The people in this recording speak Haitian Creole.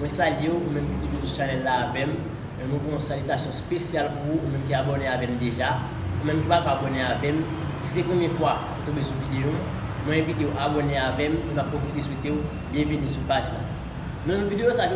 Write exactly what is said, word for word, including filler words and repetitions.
Mwen salye w, ou menm ki toujou sou chanèl la avè m. Mwen gen yon salitasyon espesyal pou ou, ou menm ki abòne avè m deja. Ou menm ki pako abòne avè m, si se premye fwa ou tonbe sou videyo m, mwen envite w abòne avè m e m ap pwofite swete w byenveni sou paj la. Nan videyo sa,